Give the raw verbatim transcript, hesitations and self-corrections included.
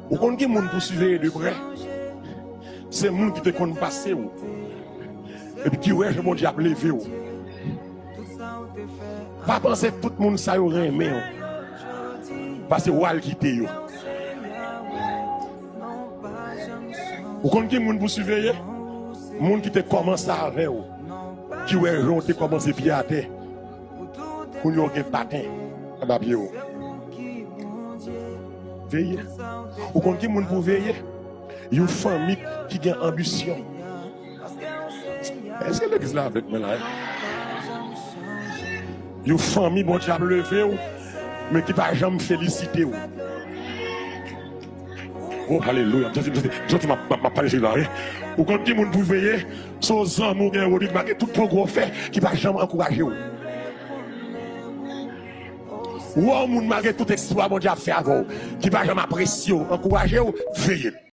Ou konn ki moun pou siveye de prè? Se moun ki te konn pase w epi ki wè jan Bondye ap leve w. Pa panse tout moun sa yo renmen w, paske w al kite yo. Ou konn ki moun pou siveye? Moun ki te kòmanse avè w, ki wè jan w te kòmanse pye atè. Kounye a w gen paten anba pye w. Veye. Ou konn ki moun pou veye? Yon fanmi ki gen anbisyon. Èske legliz la avèk mwen la? Yon fanmi Bondye ap leve w, men ki pa janm felisite w. Oh, alelouya. Jodi, jodi, jodi, m ap, m ap, m ap pale sou la, wi. Ou konn ki moun pou veye? Se yon zanmi w gen, Rodrigue, malgre tout pwogrè w fè, ki pa janm ankouraje w. Ou wè yon moun, malgre tout eksplwa Bondye ap fè avè w, ki pa janm apresye w, ankouraje w, veye l.